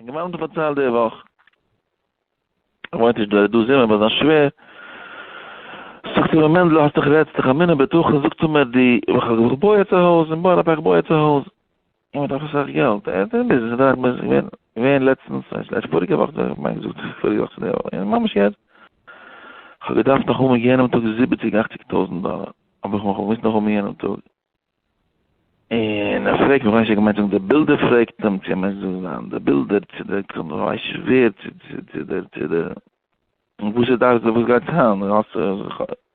א אינגערמאן האט מיר פארציילט די וואך, ער וואוינט נישט דא, ער איז דא זומער ביי זיין שווער, זאגט ער מיר מענדל האסט דאך רעדסט דאך אמונה בטחון, זאגט ער מיר די, איך בוי יעצט א הויז אין בארא פארק, איך בוי יעצט א הויז, און מען דארף אסאך געלט, ער איז אין ביזנעס, ער איז געווען געווען לעצטנס, פאריגע וואך, איך מיין געזאגט פאריגע וואך צו די וואך, ממש יעצט, איך האב געדארפט נאך האבן יענעם טאג זיבעציג אכציג טויזנט דאלער, האב איך מיך געמוזט נאך האבן יענעם טאג. און ער פרעגט מיך, ווייס איך געמיינט זאגן דער בילדער פרעגט אים צו ער מיינט זאגן זיין דער בילדער צו דער קומט ווייס איך ווער צו צו צו דער צו דער און וואס איז דאס וואס גייט זיין האסט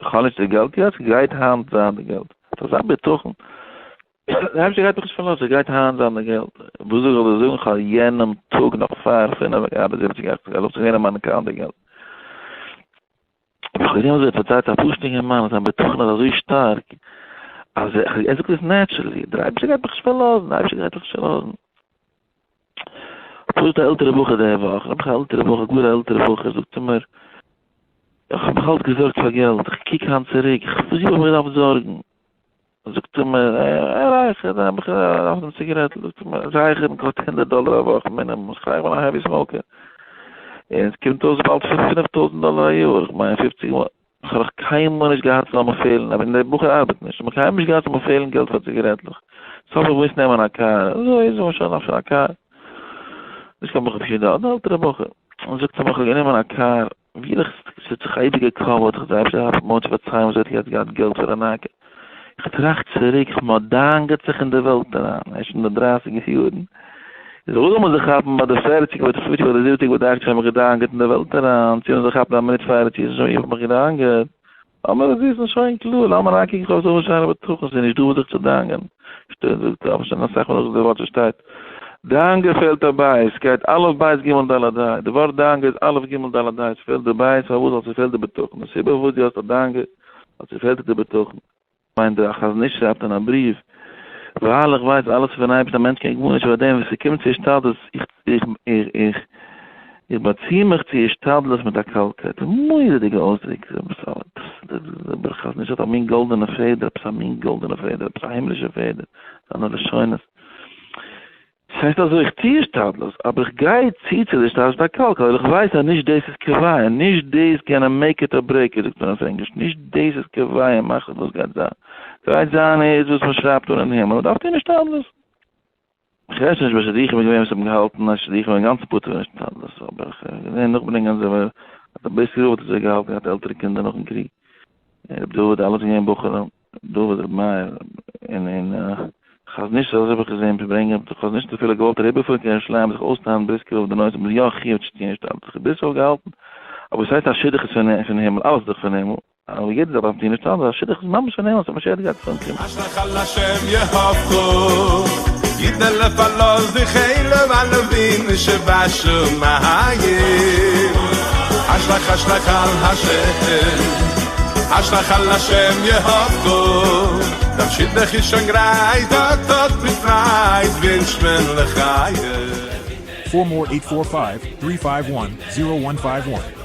איך האב נישט די געלט יעצט גייט היינט זיין די געלט אזא בטחון דער אייבערשטער גייט מיך נישט פארלאזן גייט היינט זיין די געלט וואס זאל איך דיר זאגן איך האב יענעם טאג נאך פאר פינף געהאט די זיבעציג אכציג אלף ס'איז געווען אין מיין אקאונט די געלט. האב איך געזען אזוי פארציילט א פשוט'ע אינגערמאן אז זיין בטחון איז אזוי שטארק אז ער זאגט עס naturally, דער אייבערשטער גייט מיך נישט פארלאזן, דער אייבערשטער גייט מיך נישט פארלאזן. פשוט א עלטערע בחור די וואך, נעבעך א עלטערע בחור, גאר א עלטערע בחור, זאגט צו מיר, איך האב מיך אלץ געזארגט פאר געלט, איך קוק היינט צוריק, וואס האב איך מיך געדארפט זארגן? זאגט ער מיר, ער רייכערט, ער אויף דעם ציגערעטל, זאגט ער מיר, רייכערן קאסט הונדערט דאלער א וואך מינימום, איך בין א heavy smoker, און עס קומט אויס באלד 5000 דאלער א יאר, איך מיין פופציג מאל, איך האב נאך קיינמאל נישט געהאט ס'זאל מיר פעלן, אבער דער בחור ארבעט נישט, איך האב קיינמאל נישט געהאט ס'זאל מיר פעלן געלט פאר ציגערעטלעך, סוף איך מוז נעמען א קאר, אזוי איז מען שוין אויף א קאר, נישט קיין בחור פשוט, אן עלטערע בחור, זאגט ער מיר איך האב גענומען א קאר, ווי איך ס'האט זיך אייביג געקאווערט, איך זיי אפשר האב מוט צו פארציילן וואס ער האט יעצט געהאט געלט פאר א נייע איך טראכט צוריק, מ'דאגה'ט זיך אין די וועלט אריין, ער איז שוין אין די דרייסיגער יארן, איז וואס זאל מען זיך כאפן ביי די פערציג, ביי די פופציג, ביי די זיבעציג, ביי די אכציג, האב איך מיך געדאגה'ט אין די וועלט אריין, צו מען זאל כאפן א מינוט פאר יציאת נשמה, איך האב מיך געדאגה'ט, לאמיר עס וויסן שוין קלאר, לאמיר אריינקוקן אויף אזא שיינע בטחון, ס'איז נישט דא וואס זיך צו דאגה'ן, שטייט זאגט רבי שוין אסאך מאל נאך די ווארט וואס שטייט, דאגה פעלט א בית, ס'גייט אלף בית גימל דלת ה', די ווארט דאגה איז אלף גימל דלת ה', ס'פעלט די בית, פארוואס? ווייל ס'פעלט די בטחון, די סיבה פארוואס דו האסט א דאגה, ווייל ס'פעלט דיר די בטחון. מיינט דער חזון איש שרייבט אין א בריוו, ווייל איך ווייס אלעס פון אייבערשטן א מענטש קען גארנישט פאר דעם ווען ס'קומט צו השתדלות, איך איך איך איך איך באצי מיך צו השתדלות מיט א קאלטקייט, מורא'דיגע אויסדרוק, דער חזון איש האט א מין גאלדענע פעדער, עפעס א מין גאלדענע פעדער, עפעס א הימלישע פעדער, זיינע לשונות. ס'הייסט אזוי, איך טו השתדלות, אבער איך גיי צו צו די השתדלות מיט א קאלטקייט, ווייל איך ווייס אז נישט דאס איז קובע, נישט דאס קען make it or break it, זאגט מען אויף ענגליש, נישט דאס איז קובע און מאכט וואס גייט זיין. גייט זיין איז וואס מ'שרייבט אן אין הימל, מ'דארף טון השתדלות. איך רעד שוין נישט ביי שידוכים איז געווען וואס האבן געהאלטן אז שידוכים איז אינגאנצן פטור פון השתדלות, אבער איך האב געזען נאכברענגען אזוי ווי אז דער בריסקער רב האט אזוי געהאלטן, געהאט עלטערע קינדער נאכן קריג, און רבי דוד אלעס איז געווען בחורים, רבי דוד רבי מאיר, און און חזון איש אזוי האב איך געזען ברענגען, האט חזון איש אפילו געוואלט אריבערפארן קיין ירושלים זיך אויסטענה'ן בריסקער רב די נושא, מ'איז יא חיוב צו טון השתדלות, האט זיך בריסקער רב געהאלטן, אבער וואס הייסט א שידוך איז פון הימל, אלעס איז דאך פון הימל. אבער יעדער דארף דארף טון השתדלות, א שידוך איז ממש פון הימל, ס'האט משיח געהאט פון קומען. השלך על השם יהבך, יתן לפלוס די חלב ענבים שבשמים. השלך השלך על השם, השלך על השם יהבך, דער שידוך איז שוין גרייט, אט אט מיט פרייד ווינטשט מען לחיים. 4 more 845 351 0151.